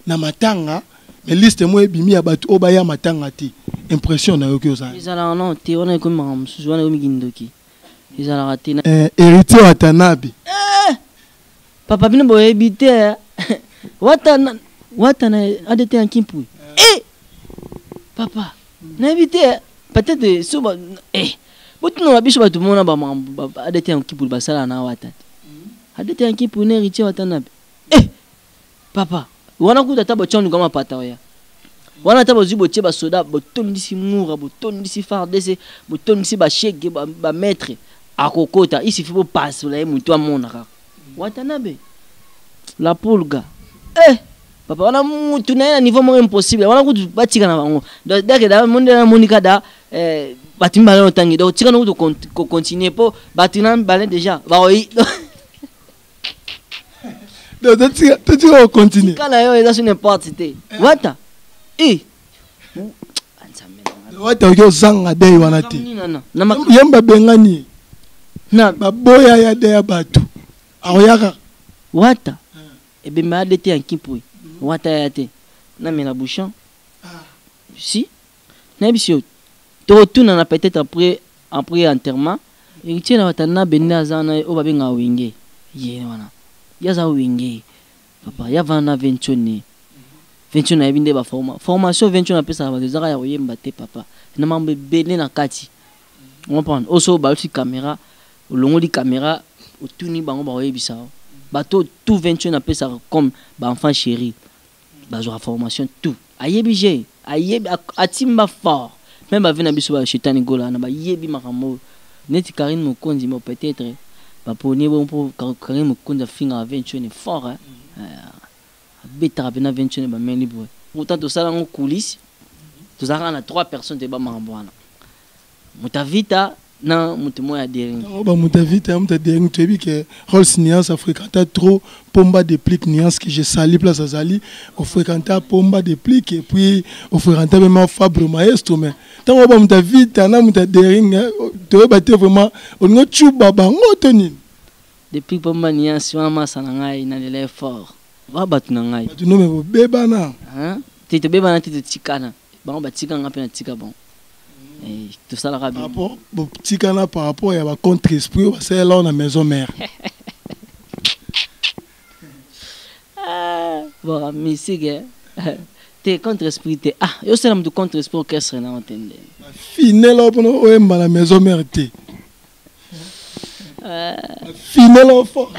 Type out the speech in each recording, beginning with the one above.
na matanga mais liste moko ebimi ya bato oyo baya matanga te. Impression nayoki ozala. Ezalaka nano te wana, ekomi makambo mosusu wana, ekomi kindoki, ezalaka te. Héritier Watanabe. Papa, bino boyebi te Watana, Watana ADT ya Kimpui. Papa, nayebi te, peut-être so ba botuna biso bato mona bamakambo ADT ya Kimpui basala na Wata te. ADT ya Kimpui na Héritier Watanabe, papa, wana kuta ata botia luka mapata oya wana, ata bozwi botie basoda, botondisi mura, botondisi FARDC, botondisi bashege, bamaître akokota, il suffit bopasola ye motu amona kaka Watanabe la pulga. Papa, wana mutu na ye na niveau moko impossible wana, kutu batika na bango. Donc dès monde namonika da bato mibale otangi, donc tika na kutu kocontinue mpo bato na mibale déjà baoyi. Donc totika kocontinue. Tika na yo, eza so n'importe te. Wata e Wata oki ozanga dei wana te, ye babengani na baboya ya de ya bato akoyaka. Wata ebembe ADT ya Nkimpui, wata ya te namela bouchon si nayebi si yo tokotunana peut-être après enterrement. Héritier na Watanabe nde aza wana oyo babengaka Wenge, ye wana ye aza Wenge. Papa, ya vana na Ventione, Ventione ayebi nde baformation. Ventione apesaka bato, ezaka ya koyemba te papa, na mambo ebele na kati, comprendre oyo so baluti caméra, olongoli caméra, otuni bango, bakoyebisa yo. Bato tout Ventione apesaka comme baenfant chéri bazwaka formation tout. Ayebi je ayebi, atimba fort même bave na biso bashetani gola wana bayebi makambo oyo neti Karine Mokonzi. Mo peut-être baponi bon mpo Karine Mokonzi afingaka Ventione fort, hein? Abetaka mpena Ventione bameli boye. Pourtant tosala yango coulisse, tozalaka na trois personnes toyeba makambo wana, moto avita na moto moko ya Dering. Yango bamoto avita ya moto ya Dering, toyebi ke Rolls Nuance afréquenta trop Pomba Déplique Nuance, que je sali place azali, ofréquenta Pomba Déplique et puis ofréquenta même Fabre Maestro. Mais ntango bamoto avita na moto ya Dering, toyeba te vraiment olingi ocuba bango to nini. Depuis Pomba Nuance wana, masa na ngai, nalela ye fort ba bato na ngai. Bato nome bobebana. Te, tobebana te, totikana. Bango batikanga mpe natika bango. Tosalaka bien. Botikana par rapport ya bacontre esprit oyo basalela oyo na maison mère. Bon, musique te, contre esprit te. Ah, yosala moto contre esprit, orchestre nango te nde. Bafinela mpona oyemba na maison mère te, bafinela fort.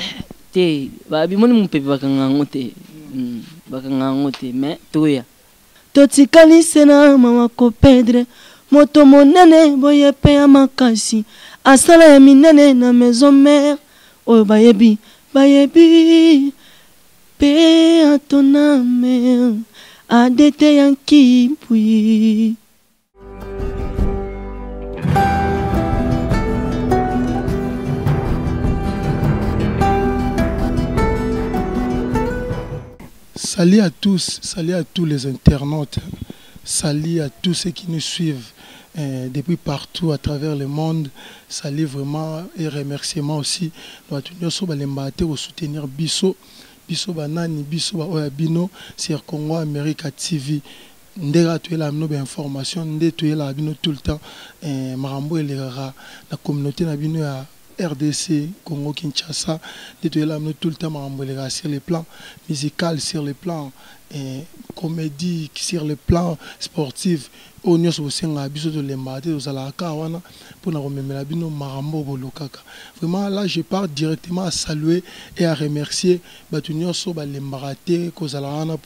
Te, babimoni mopepe, bakanga yango te, bakanga yango te. Mais toya totikali se na mama kopedre, moto monene boye mpe ya makasi, asala ya minene na maison mère oyo bayebi, bayebi mpe atoname ADT ya Nkimpui. Salut à tous, salut à tous les internautes, salut à tous ceux qui nous suivent depuis partout à travers le monde. Salut vraiment et remerciements aussi. Nous sommes soutenir biso, biso banani, biso ba oya bino sur Congo America TV. Ndenge toyelaka bino bainformation, nde toyelaka bino tout le temps makambo elekaka na communauté na bino ya RDC Congo Kinshasa, nde toyelaka bino tout le temps makambo elekaka sur le plan musical, sur le plan comédie, sur le plan sportif. Oyo nyonso bosengaka biso, tolembaka te, tozalaka kaka wana mpona komemela bino makambo oyo bolukaka. Vraiment là, je pars directement à saluer et à remercier bato nyonso balembaka te kozala wana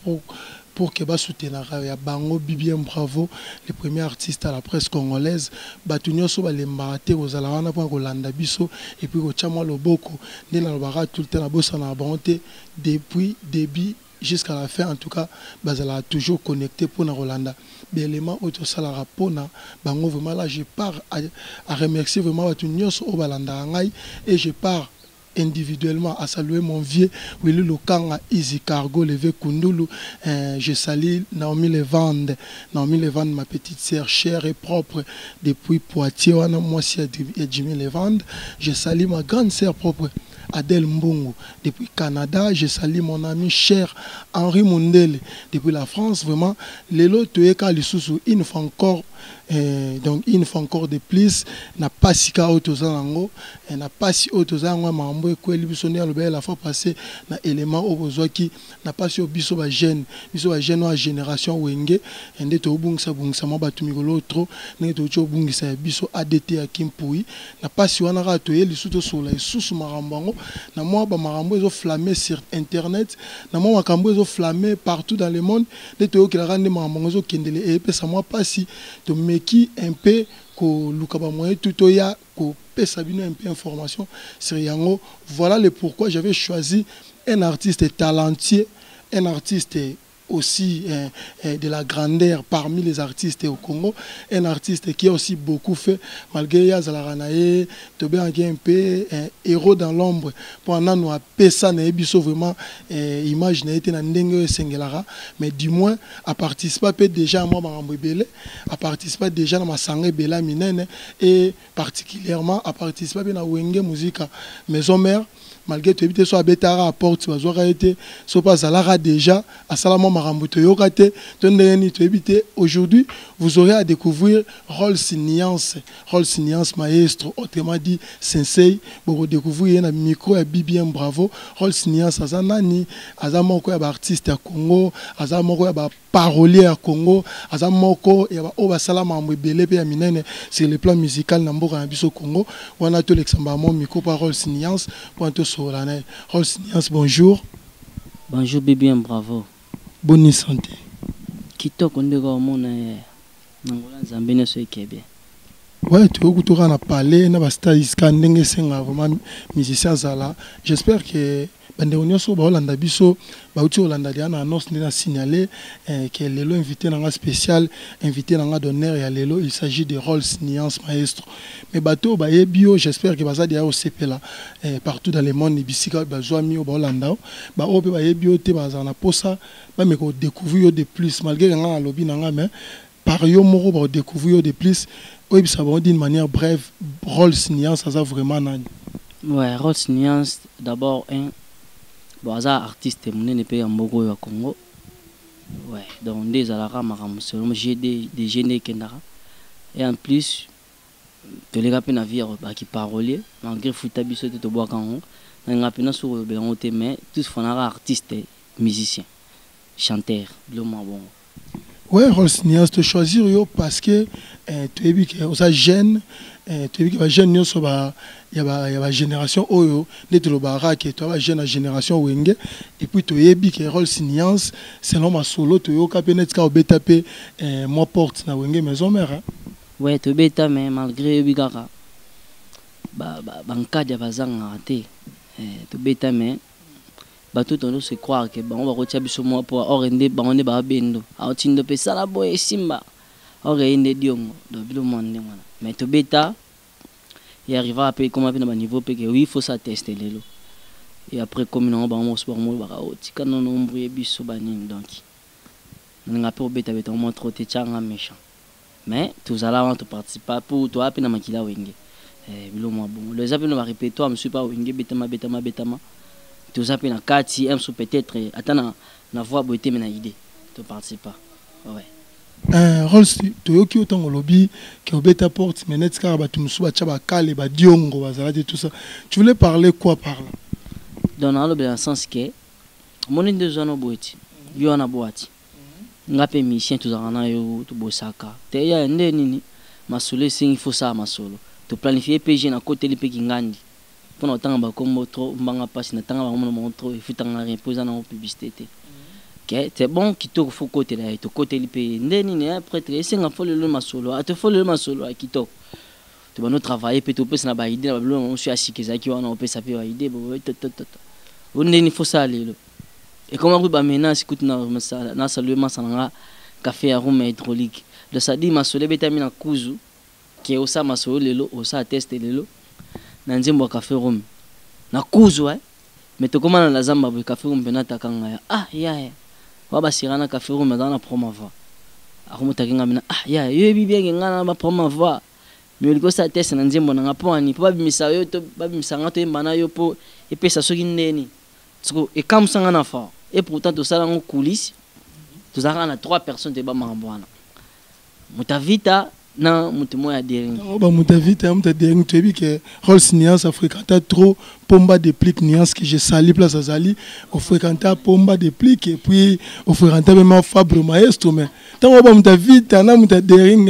pour que basoutenaka ya bango Bibien Bravo, le premier artiste à la presse congolaise. Bato nyonso balembaka te kozala wana mpona kolanda biso et puis kotya mwa loboko, nde nalobaka tout le temps, nabosanaka bango te depuis début jusqu'à la fin. En tout cas bazalaka toujours connecté mpona kolanda baélément oyo tosalaka mpona bango. Vraiment là, je pars à remercier vraiment bato nyonso oyo balandaka ngai et je pars individuellement à saluer mon vieux Willy Lukanga, Easy Cargo, Levé Kundulu. Je salue Naomi Levande, Naomi Levande, ma petite sœur chère et propre depuis Poitiers, wana moi aussi et Jimmy Levande. Je salue ma grande sœur propre. Adèle Mbongo depuis Canada. Je salue mon ami cher Henri Mundele depuis la France. Vraiment, lelo toyeka lisusu une fois encore, donc une fois encore de plus na pasika oyo toza nango, na pasi oyo toza yango ya makambo ekweli biso nde alobaki la fois passée na élément oyo bozwaki na pasi oyo biso bajeune, biso bajeune oyo ya génération Wenge, nde tobungisa-bungisa mwa bato mikolo oyo trop, ndenge touti obungisa ya biso ADT ya Kimpui. Na pasi wana kaka toye lisusu tosolola lisusu makambo yango na mwa bamakambo ezoflamme sur internet, na mwa makambo ezoflamme partout dans le monde, nde toyokelaka nde makambo yango ezokendele eyepesa mwa pasi. Tomeki un peu koluka bamoyen tu toya kopesa bino un peu information sur yango. Voilà le pourquoi j'avais choisi un artiste talentueux, un artiste aussi de la grandeur parmi les artistes au Congo, un artiste qui a aussi beaucoup fait, malgré azalaka na ye tobengaki un peu héros dans l'ombre, mpo nanu apesa na ye biso vraiment image na ye te na ndenge oyo esengelaka, mais du moins aparticipa mpe déjà mwa makambo ebele, aparticipa déjà na masanga ebele ya minene, et particulièrement aparticipa mpe na Wenge Musica Maison Mère, malgré toyebi te so abetaka aporte bazwaka ye te, so mpe azalaka déjà asala mwa makambo toyoka te to ndenge nini toyebi te. Aujourd'hui, vous aurez à découvrir Rolls Niance, Rolls Niance maestro, autrement dit sensei. Bokodécouvrir ye na micro ya BBM Bravo. Rolls Niance aza nani? Aza moko ya baartiste ya Congo, aza moko ya baparolier ya Congo, aza moko ya baoyo basala makambo ebele mpe ya minene sur le plan musical na mboka na biso Congo. Wana tolekisa mbala micro pa Rolls Niance mpona tosolola na ye. Rolls Niance, bonjour. Bonjour BBM Bravo. Bonne santé? Kitoko, ndeko, omona ye na ngola Nzambe nyonso ekebe. Ouais, toyoki toka na palais na bastars ka ndenge esenga vraiment musicien azala. J'espère que bandeko nyonso baolanda biso bauti kolanda deya na annonce nde na signalé ke lelo invité nanga spécial, invité nanga d'honneur ya lelo, il s'agit de Rolls Niance maestro. Mais bato oyo bayebi yo, j'espère ke baza deya kosepela partout dans le monde bisika bazwami oyo baolanda yo. Baoyo mpe bayebi yo te, bazala na posa bameka kodécouvrir yo de plus, malgré nga nalobi nanga, mais par yo moko bakodécouvrir yo de plus. Oyebisa bango d'une manière brève, Rolls Niance aza vraiment nani? Ouais, Rolls Niance, d'abord un bon aza artiste monene mpe ya mboka oyo ya Congo. Ouais, donc nde ezalaka makambo selon gd dg nde ekendaka, et en plus toleka mpe na vie ya baki parolier, malgré futa biso te tobwaka yango nanga mpena soki olobela yango te, mais toutefois naka artiste musicien chanteur, biloko mwa bongo. Ouais, Rolls Niance, to choisir yo parce que toyebi ke oza jeune, toyebi ke bajeune nyonso ya bagénération oyo nde tolobaka ke toya bajeune ya génération Wenge. Et puis toyebi ke Rolls Niance, selon masolo toyoka mpe neti kaka obeta mpe mwa porte na Wenge Maison Mère, hein? Ouais, tobeta, mais malgré yebi kaka bankadi ya bazangaka te, tobeta, mais bato tondo se croire ke bango bakotia biso mwa po or nde bango nde babendo aotindo mpe sala boye esimba or ye nde diongo. Donc bilo mwa ndenge wana, mais tobeta e arriva mpe ekoma mpe na baniveau mpe ke oui, faut ça teste lelo, et après komi nango bango mosusu bango baka otika nono embrouye biso banini. Donc nalinga mpe obetabeta mwa trop te, tianga méchant, mais tozala wana, toparticipa mpo toya mpe na makila Wenge, bilo mwa bongo. Eza mpe na barépertoire mosusu mpe Wenge betama betama betama, toza mpe na kati mosusu peut-être ata na voix boye te, mais na idée toparticipa, ouais. Rolls, toyoki yo ntango olobi ke obeta porte, mais neti kaka bato mosusu batya bakale badiongo bazala te, tout ça, tu voulais parler quoi par là? Donc nalobela na sens ke omoni nde oza no boye ti yo wana boati nga mpe musicien tozalaka na yo, tobosaka te ya nde nini masolo esengi fo sala masolo toplanifie pg nakoteli mpe kingandi mpona kotanga bakombo trop mbanga mpasi natanga bango na bango trop efutanga rien mpo eza nango publicité te ke c'est bon kitoko fo kotela ye tokoteli mpe nde nini prêtre esenga fo lelo masolo ate fo lelo masolo ya kitoko tobanda travailler mpe topesa na baidée na babiloko mosusu ya sika ezalaki wana opesa mpe baidée totototo o ndeni fo sala lelo ekoma kutu bamenace kutu na salue masa na nga café ya room hydraulique. Donc c'est-à-dire masolo ebetami na kuzu ke osala masolo lelo, osala teste lelo na nzembo ya café room na kuzu, mais tokóma na zamba boye café room mpena atakanga ya ah yaya wa basira na café room aza na proma voix akomotaki nga mpena ah yaya yo yebi bien ke nga na baproma voix. Mais olingi osala test na nzembo na nga mpo ani mpo babimisa yo to babimisa nga toyemba na yo mpo epesa soki ndeni siko ekamwisa nga na fort. Et pourtant tosala yango coulisse, tozalaka na trois personnes toyeba makambo wana, moto avita na moto moko ya Daring. Ntango bamoto avita ya moto ya Daring, toyebi ke Rolls Nuance afréquenta trop Pomba Déplique Nuance, que je sali place azali. Ofréquenta Pomba Déplique et puis ofréquenta même Fabre Maestro. Mais ntango bamoto avita na moto ya Daring,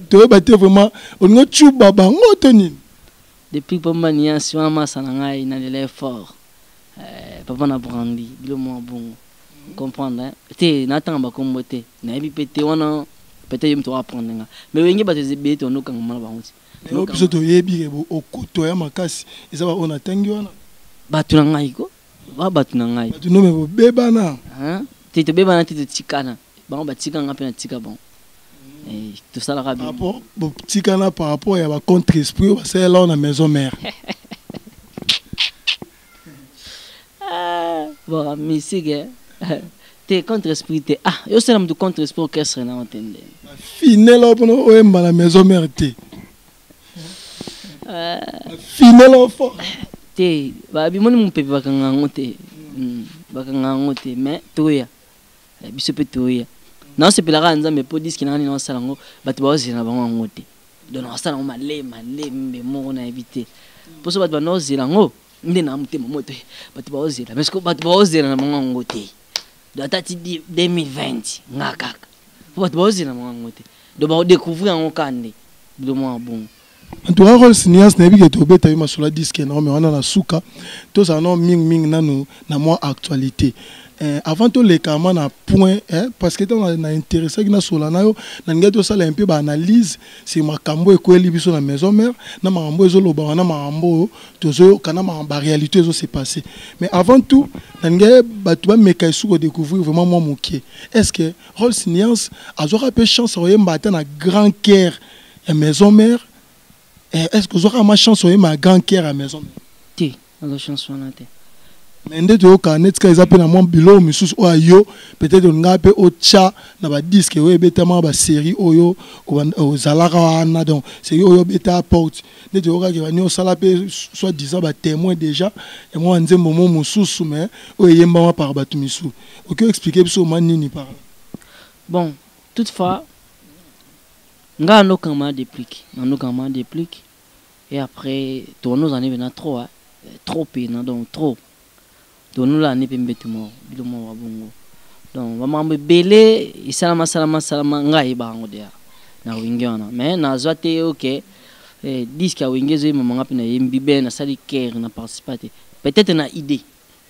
toyeba te vraiment olingi ocuba bango to nini. Depuis Pomba Nuance wana, masa na ngai nalela ye fort. Papa na brandi bilo mwa bongo comprendre, hein? Te, natanga bakombo te, nayebi mpe te wana. Peut-être ye moto apprendre nga, mais wenge bato ebele tondokangama na bango ti. Mais biso toyebi ke okotoya makasi eza baoyo natangi wana. Bato na ngai ko ba bato na ngai. Bato nome bobebana. Hein? Te, tobebana te, totikana. Bango batika nga mpe natika bango. Tosalaka par rapport botikana par rapport ya bacontre esprit oyo basalela oyo na maison mère. Ah, bon, musique te, contre esprit te. Ah, yosala moto contre esprit, orchestre na yo te nde. Bafinela mpona oyemba na maison mère te, bafinela o fort. Te, babimoni mopepe, bakanga yango te. Bakanga yango te, mais toya. Biso mpe toya, naosepelaka ya Nzambe mpo disque na nga nini naosala yango, bato baozela na bango yango te. Donc naosala yango malembe moko, nayebi te mpo so bato bandaozela yango nde na motema moto. Bato baozela, mais bato baozela na bango yango te. Donc ata ti 2020 nga kaka mpo bato baozela na bango yango te. Donc baodécouvrir yango ka nde bilo mwa bongo. En tout cas, Rolls Nuance, nayebi ke tobeta yo masolo ya disque na me wana na suka. Tozala nao mingimingi nanu na mwa actualité. Avant toleka ma na point, parce que ntango na intéressaki nasola na yo, nalingai tosala un peu baanalyse sur makambo ekweli biso na maison mère, na makambo ezolobama, na makambo oyo tozoyoka, na makambo baréalité ezose passer. Mais avant tout, nalingai bato bameka esu kodécouvrir vraiment mwa moke. Est ce que Rolls Nuance azwaka mpe chance akoyemba ata na grand cœur ya maison mère? Est ce que ozwaka ma chance oyemba ya grand cœur ya maison mère? Te, nazwa chance wana te. Mais nde toyoka neti kaka eza mpe na mwa biloko misusu oyo yo peut-être olingaka mpe otya na badisque oyo ebetama, basérie oyo ozalaka wana. Donc série oyo obeta porte, nde toyokaki bani osala mpe soit disant batémoin déjà ya mwa nzembo mo mosusu, mais oyo eyembama par bato misusu. Oki oexpliquer biso ma nini par là? Bon, toutefois nga nokanga Déplique, nanokanga Déplique et après tournozala pena trop, hein, trop pena. Donc trop tonola ne mpe mbeto moko bilo moko bongo. Donc bamakambo ebele esalama salama salama, ngai ayebaka yango deya na wenge wana, mais nazwa te. Ok, disque ya wenge ezoyembama, nga mpe nayembi be, nasali chœur, na participa te. Peut-être na idée,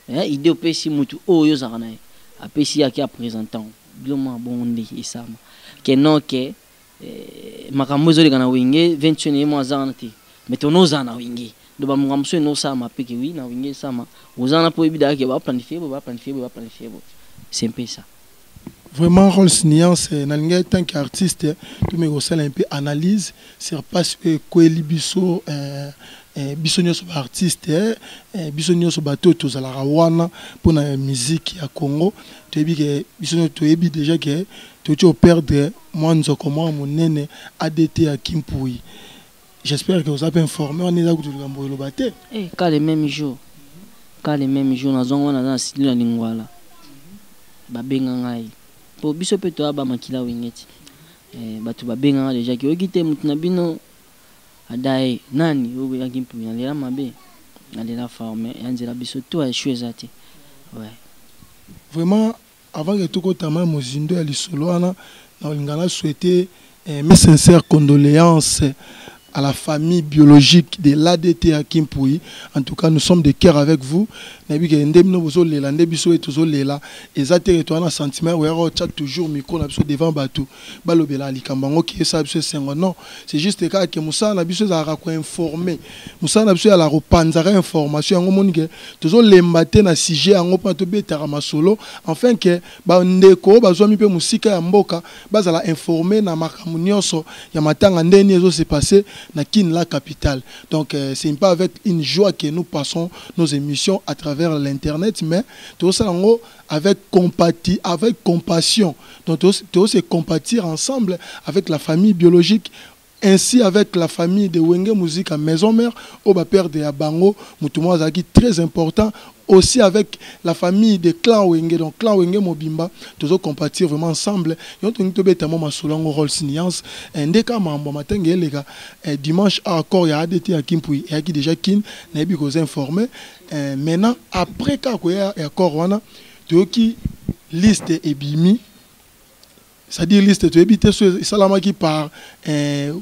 idée opesi mutu oyo ozalaka na ye, apesi yaki aprésentant bilo moko bongo nde esalama ke non ke makambo ezoleka na wenge 21 ye mo aza wana te. Mais tono ozala na wenge, donc bamonga mosusu enosalama mpe ke wi na wenge esama oza wana mpo oyebi daka ke baplanifie boye, baplanifie boye, baplanifie boye. C'est un peu ça. Vraiment, Rolls Nuance, nalingi tant qu'artiste tomeki kosala un peu analyse sur place oyo ekweli biso, biso nyonso baartiste, biso nyonso bato oyo tozalaka wana mpona musique ya Congo. Toyebi ke biso nyonso toyebi déjà ke toki operdre mwa nzoko mwa monene, ADT ya Kimpui. J'espère que oza mpe informé wana, eza kutu likambo eloba te. Ka le même jour, ka le même jour nazwango wana, naza na studio na Lingwala, babenga ngai mpo biso mpe toya bamakila wenge ti. Bato babenganga déjà ke oyoki te motu na bino adaye nani oyo oyaki mpui. Nalela mabe, nalela fort, mais ya nzela biso to eshu eza te, ouais. Vraiment, avant que tokotama mozindo ya lisolo wana, nakolinga na souhaiter mes sincères condoléances à la famille biologique de l'ADT à Kimpui. En tout cas, nous sommes de cœur avec vous. Nayebi ke nde bino bozolela nde biso tozolela. Eza te to na sentiment oya otya toujours micro na biso devant bato balobela likambo yango ki esala biso esengo. Non, c'est juste kaka ke mosala na biso ezalaka koinformer, mosala na biso ezalaka kopanzaka information yango. Moni ke tozolemba te na sujet yango mpona tobetaka masolo enfin ke bandeko oyo bazwami mpe mosika ya mboka bazala informé na makambo nyonso ya matanga ndeni ezose passer na Kin la capitale. Donc c'est pas avec une joie que nous passons nos émissions à travers l'internet, mais tosala yango avec compatie, avec compassion. Donc to se compatir ensemble avec la famille biologique. Ainsi avec la famille de Wenge Musica Maison Mère, oyo baperdre ya bango motu moko azalaki très important, aussi avec la famille de clan Wenge, donc clan Wenge mobimba tozo compatir vraiment ensemble. Yo tongi tobeta mwa masolo yango Rolls Nuance nde kaka makambo ya matanga eleka dimanche accord ya ADT ya Kimpui eyaki déjà kin nayebi koza informé. Maintenant après kaka koya ya accord wana, toyoki liste ebimi, c'est-à-dire liste toyebi te so esalamaki par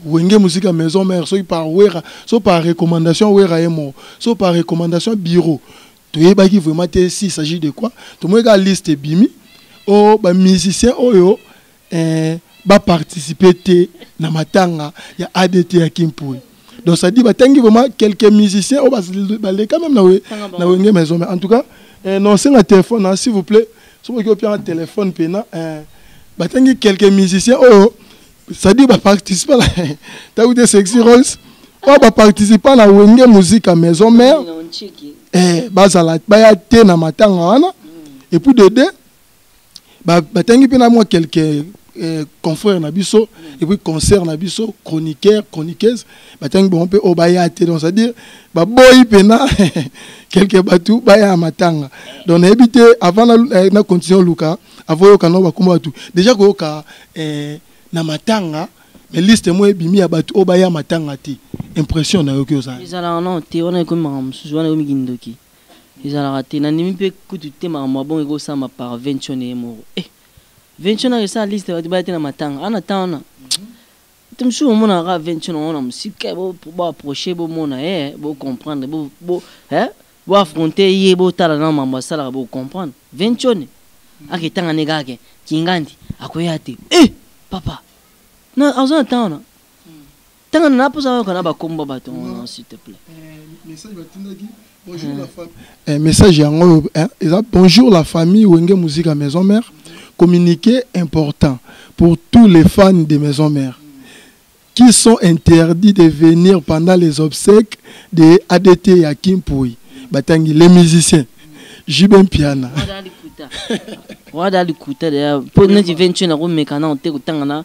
Wenge Musica Maison Mère, soki par Wera, so par recommandation Wera ye moko, so par recommandation bureau, toyebaki vraiment te s'il s'agit de quoi. Tomoni kaka liste ebimi o bamusicien oyo baparticipe te na matanga ya ADT ya Kimpui. Donc ça dit batangi vraiment quelques musiciens oyo baleka même na Wenge Maison Mère. En tout cas, non, senga téléphone, hein, s'il vous plaît, soki opianga téléphone mpena batangi quelques musiciens oyo, c'est-à-dire baparticipe na ntango te Sexy Rolls oyo baparticipa na Wenge Musica Maison Mère, bazala baya te na matanga wana. Et puis de deux, batangi mpe na mwa quelques confrères na biso et puis concert na biso, chroniqueur, chroniqueuse, batangi bango mpe oyo baya te. Donc c'est-à-dire baboyi mpena quelque bato baya ya matanga. Donc nayebi te, avant na continue oluka, avant oyoka nao bakoma bato déjà koyoka na matanga, mais liste mo ebimi ya bato oyo baya matanga te, impression nayoki ozala? Ezalaka nano te wana, ekomi makambo mosusu wana, ekomi kindoki. Ezalaka te, nandimi mpe kutu te. Makambo ya bongo ekosama par vention ye moko. Vention aka esala liste bato baya te na matanga ana ta wana te. Mosusu omonaka vention nango na mosika, boapproche, bomona ye, bocomprendre, boaffronte ye, botala na mambo asalaka, bocomprendre. Vention aketanga ne kaka kingandi akoya te. Papa na aza na ntango wana, ntango na naposa oyoka na bakombo bato wana, s'il te plaît. Message batindaki, bonjour la famille. Message yango eza: bonjour la famille Wenge Musica Maison Mère, communiqué important pour tous les fans de Maison Mère qui sont interdits de venir pendant les obsèques de ADT ya Kimpui. Batangi les musiciens JB Mpiana. Wada likuta deya mpo neti venture nakomeka nano te kotanga na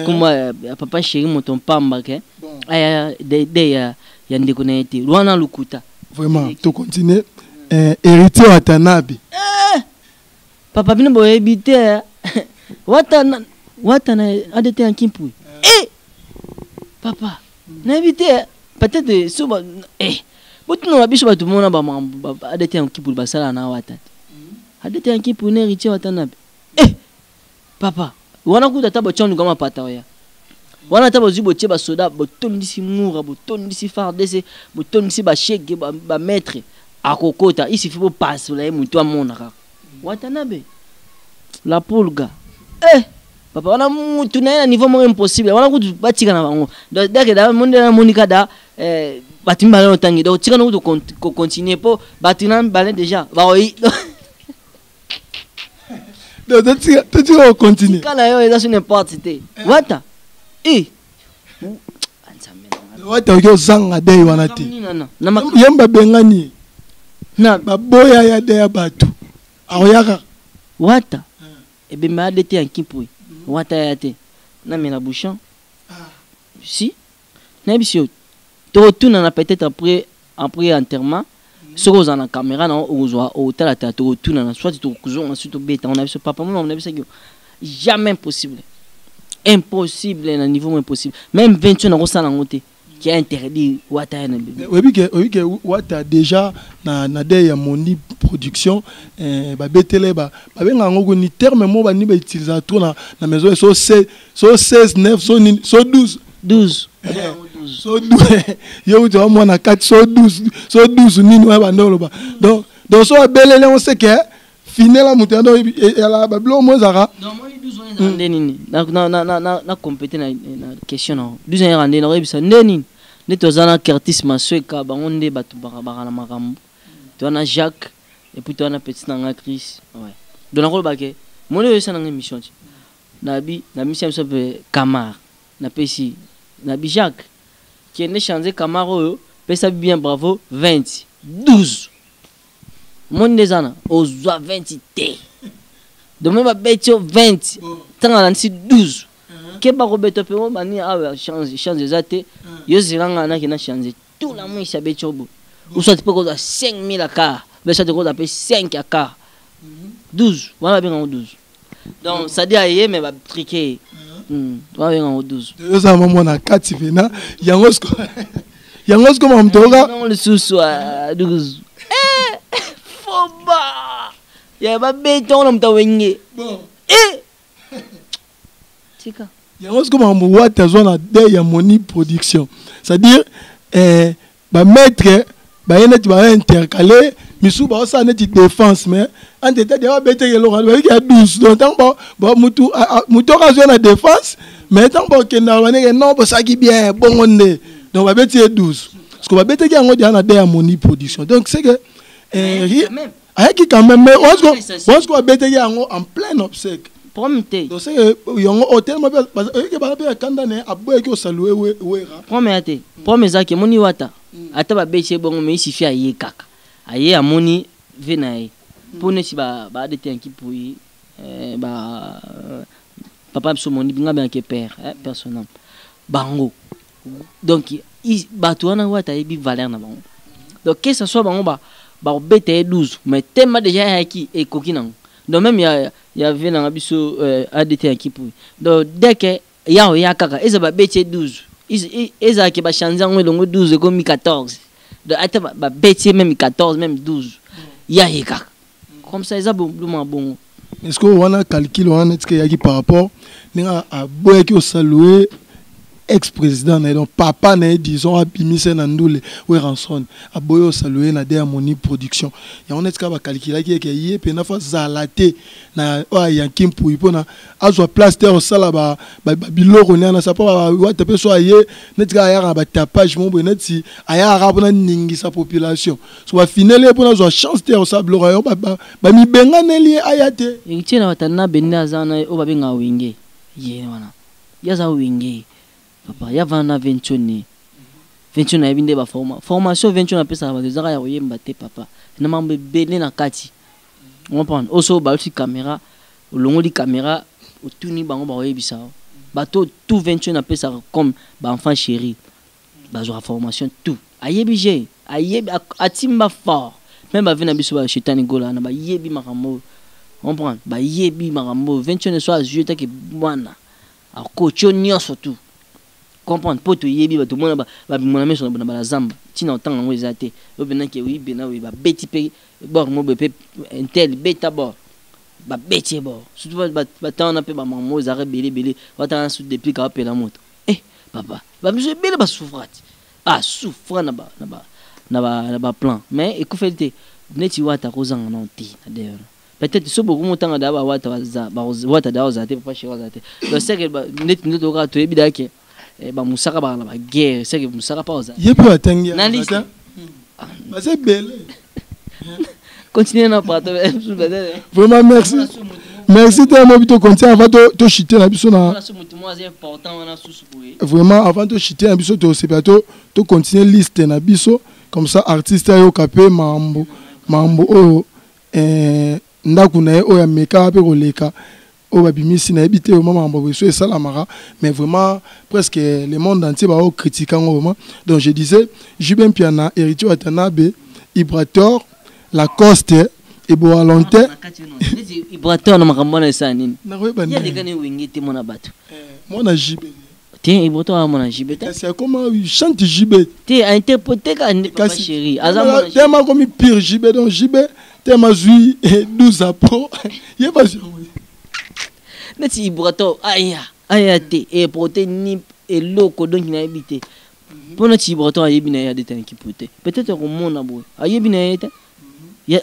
kombo ya papa chéri moto mpamba ke aya de ya ndeko na ye te wana lukuta. Vraiment, to continue, Héritier Watanabe. Papa, bino boyebi te watana watana ADT ya Kimpui. Papa, nayebi te, peut-être so botuna biso bato mona bamakambo ADT ya Kimpui basala na wata te. ADT ya Kimpui na Héritier Watanabe, papa, wana kuta ata botia nduka mapata oya wana, ata bozwi botie basoda, botondisi mura, botondisi FARDC, botondisi bashege, bamaître akokota, il suffit bopasola ye motu amona kaka Watanabe la pulga. Papa, wana mutu na ye na niveau moko impossible wana kutu batika na bango. Dake da monde namonika da bato mibale otangi, donc tika na kutu kocontinue mpo bato na mibale déjà baoyi. Donc totika kocontinue. Tika na yo eza so n'importe te wata Wata oki ozanga dei wana te, ye babengani na baboya ya de ya bato akoyaka. Wata ebemba ade te ya Kimpui, wata ya te namela bouchon si nayebi si yo tokotunana peut-être après enterrement. Soki ozala na caméra na okozwa otala ta, tokotunana, soit tokozonga soki tobeta na biso. Papa mona na biso, jamais impossible, impossible na niveau mo impossible. Même 28 nakosala yango te qui a interdit wata ya na bebe. Oyebi ke wata déjà na de ya Mondi Production, babetele babenga yango koni terme mo bani bautiliser trop na maison, so 16, so 16 9, so nini, so 12. 12. So 12, yo uti wa mwana 4, so 12, so 12 nini wana banda oloba. Donc so abeleli yango, c'est que finela moto yando eyala babiloko mo ezalaka. Nde nini na compléter na question na 12 ans yaka nde nakoyebisa nde nini nde toza na Curtis Masweka, bango nde bato baka na makambo. Toza na Jacques et puis toza na petit na nga Chris, ouais. Donc nakoloba ke moni oyo esala nga émission ti nabi na mission biso mpe Camar napesi nabi Jacques kende change Camar oyo pesa bien bravo 20 12 moni nde eza na ozwa 20 te, donc me babeti yo 20 ntango alandisi 12. Keba kobeta mpe o bani awa change change eza te. Yo zela nga nake na change. Tout la mwisi abeti yo boye. Ou soit mpe kozwa 5000 ya car. Be soit kozwa mpe 5 ya car. 12 wana babenga yango 12. Donc ça dit aye mais ba triquer. Wana babenga yango 12. Ozala mwa mwana kati pena yango siko yango siko makambo toyoka. Non lisusu 12. Eh foba. Ya babeti yango na moto awenge. Bon. Eh tika. Yango siko makambo wata azwa na de ya moni production. C'est-à-dire eh, ba maître baye neti ba intercalé misusu baosala neti défense mais entre temps deya babeteki eloko bayiki ya 12 donc ntango mutu mutu oko azwa na défense mais ntango bakokendaka bandenge non bosalaki bien bongo nde donc babeti ye 12 parce que babeteki yango deya na de ya moni production donc c'est que eh, ayaki quand même mais oasko babeteki yango en plein obsèque problème te. Donc c'est que yango otelema mpe oyeke bana mpe ya kanda na ye aboyaki osalue wera. Problème ya te, problème ezalaki emoni wata ata babeti ye bongo mais isifi aye kaka aye amoni ve na ye mpo neti ba adt yanki pui ba papa biso moni nga bengaki père personnel bango donc bato wana wata ayebi valeur na bango donc que ça soit bango bakobeta ye 12 mais tema déjà ayaki ekoki nango donc même ya ve nanga biso adt yanki pui donc dès que ya oya kaka eza babeti ye 12 ezalaki bachange yango elongo 12 ekomi 14 donc ata babeti ye même 14 même 12 ya ye kaka comme ça eza bluma bongo. Est-ce que wana calcul wana neti eyaki par rapport ndenge aboyaki osalue ex-président na ye donc papa na ye disons abimisa na ndule Werrason aboyi osalue na de ya moni production yango neti kaka bakalkulaki eke ye mpena fo azala te na oyo ayanki mpui mpona azwa place te osala babiloko ne wana sa mpo wata mpe so aye neti kaka ayaka na batapage mo boye neti ayaka mpona ningisa population so bafineli ye mpona azwa chance te osala biloko yango bamibenganeli ye aya te. Héritier na batanda bende aza wana oyo babengaka wenge ye wana ye aza wenge papa ya vana na ventione ventione ayebi nde baforma formation ventione apesaka bato ezaka ya koyemba te papa na mambo ebele na kati comprendre oyo so baluti caméra olongoli caméra otuni bango bakoyebisa bato tout ventione apesaka comme baenfant chéri bazwaka formation tout ayebi je ayebi atimba fort même bavi na biso bashetani gola wana bayebi makambo oyo comprendre bayebi makambo oyo ventione so azwi etake mwana akotio nyonso tout comprendre po toyebi bato mona babimona miso na balazamba ntina otanga yango eza te oyo mpenaki oyi mpena oyo babeti mpe bor moboye mpe intel beta bor babeti ye bor surtout bata wana mpe bamama oyo ezalaka ebele ebele batanga su depuis kawapela moto eh papa bamiso ebele basouffra ti asouffra na baplan mais ekufeli te neti wata kozanga nao te na de peut-être so beaucoup motanga da ba wata wata da ozate papa chéri ozate donc c'est que neti ndoto kaka toyebi da ke ba musaka ba na ba guerre c'est que musaka pa ozate ye pe atangi na liste baza ebele continuer na plateau vraiment merci merci te mo bito continue avant to chuter na biso na vraiment avant to chuter na biso to sepela to to continuer liste na biso comme ça artiste ayoka pe mambo mambo oyo ndako na ye oyo amekaka mpe koleka oyo babimisi nayebi te vraiment makambo boye so esalamaka mais vraiment presque le monde entier baocritique yango vraiment. Donc je disais JB Mpiana, Héritier Watanabe, Ibrator, Lacoste eboa longtemps Ibrator na makambo wana esala nini nakoyeba ye aleka ne wenge te mwana bato mwana JB te Ibrator aza mwana JB te kasi akoma chante JB te ainterprete kaka nde papa chéri aza mwana tema akomi pire JB donc JB tema azwi 12 apro ye bazwi yango neti Ibrator aya aya te eporte ni eloko donc nayebi te mpo neti Ibrator ayebi na ye adete na kipo te peut-être akomona boye ayebi na ye te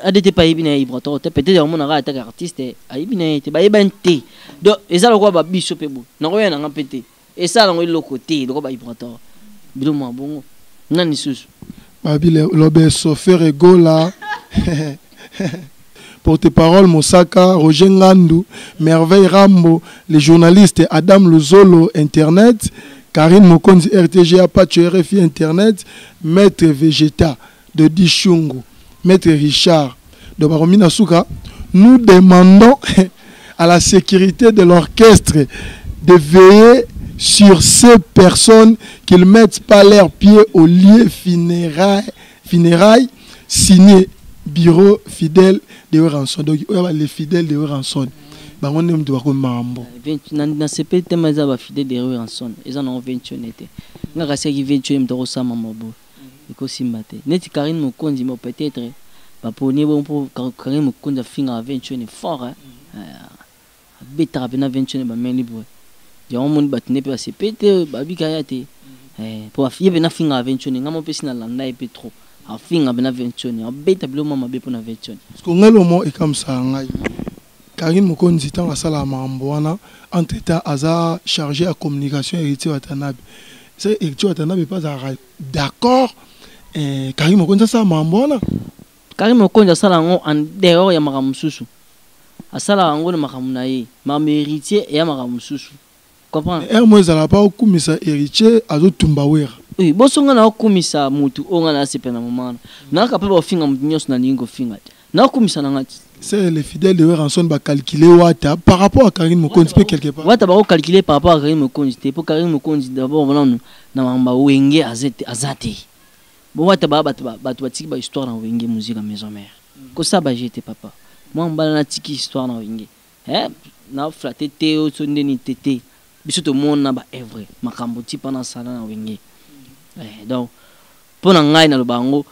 adete mpe ayebi na ye Ibrator te peut-être akomonaka ataka artiste ayebi na ye te bayebani te donc eza lokola babiso mpe boye nakoya nanga mpe te esala yango eloko te lokola baibrator bilo mwa bongo nani lisusu babi lobe sofer egola porte-parole Mosaka, Roger Ngandu, Merveille Rambo, les journalistes Adam Luzolo, Internet, Karine Mokonzi, RTG, Apache, RFI, Internet, Maître Vegeta de Dishungu, Maître Richard de Baromina Souka. Nous demandons à la sécurité de l'orchestre de veiller sur ces personnes qu'ils mettent pas leurs pieds au lieu funérailles, funérailles signé bureau fidèle de Werrason. Donc oyo les fidèles de Werrason, bango nde mutu bakomi makambo. Nasepeli te, ma eza bafidèle de Werrason, eza nango 21 te. Nga kasi yaki 21, moto akosama mabo ekosimba te. Neti Karine Mokonzi, mo peut-être baponi bo mpo Karine Mokonzi afingaka 21 fort, hein? Abetaka mpena 21, bameli boye yango moni bato nde mpe basepe te, babika ya te po ye mpena afingaka 21. Nga mo mpe si nalanda ye mpe trop, afinga mpena 21, abeta biloko mwa mabe mpona 21. Parce que ngai lomo ekamisaka ngai, Karine Mokonzi, ntango asalaka makambo wana, entre temps aza chargé ya communication Héritier Watanabe. Se Héritier Watanabe mpe azalaka d'accord Karine Mokonzi asala makambo wana? Karine Mokonzi asala yango en dehors ya makambo mosusu, asalaka yango na makambo na ye. Makambo Héritier eya makambo mosusu, comprendre? Ere mo ezalaka mpa okumisa Héritier, azotumba Wera. Oui, boso nga na okumisa motu oyo nga nasepela na moma wana, nayaka mpe baofinga motu nyonso nalingi kofinga te, naokumisa na nga ti. C'est les fidèles de Werrason bacalculer Wata par rapport à Karine Mokonzi mpe quelque part. Wata bakocalculer par rapport à Karine Mokonzi te, mpo Karine Mokonzi d'abord nanu na makambo ya Wenge aza te. Bo Wata baa bato batiki bahistoire na Wenge Musique ya Maison Mère, kosala baje te. Papa mwa mobala natiki histoire na Wenge, na flatte te oyo so ndeni te te. Biso tomona baœuvre, makambo ti mpa nasala na Wenge. Donc mpo na ngai naloba yango,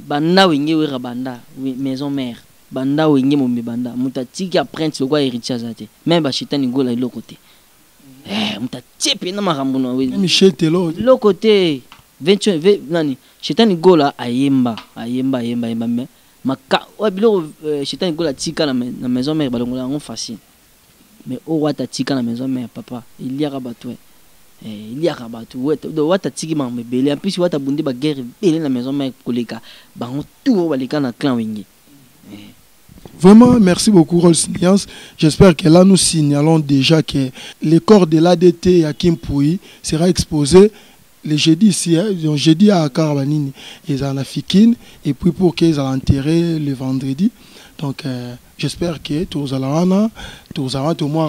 banda Wenge Wera, banda Maison Mère, banda Wenge mombe, banda moto atiki empreinte lokola Héritier aza te. Même Bashetani Gola eloko te. Moto atie mpena makambo na Michetelo. Eloko te. 28 nani, Shetani Gola ayemba, ayemba, ayemba, ayemba, mais maka oyo biloko Shetani Gola atika na Maison Mère, balongola yango facile. Mais oyo Wata atika na Maison Mère, papa, eliaka bato, eliaka bato. Donc Wata atiki makambo ebele. En plus Wata abundi baguerre ebele na Maison Mère koleka bango tout oyo baleka na clan Wenge. Vraiment, merci beaucoup, Rolls Niance. J'espère que là, nous signalons déjà que le corps de l'ADT Yakim Pouy sera exposé le jeudi ici, hein, donc jeudi à Karabanini, ils en Fikine, et puis pour qu'ils aient enterré le vendredi. Donc, j'espère que tous allons, tous allons, tout moi,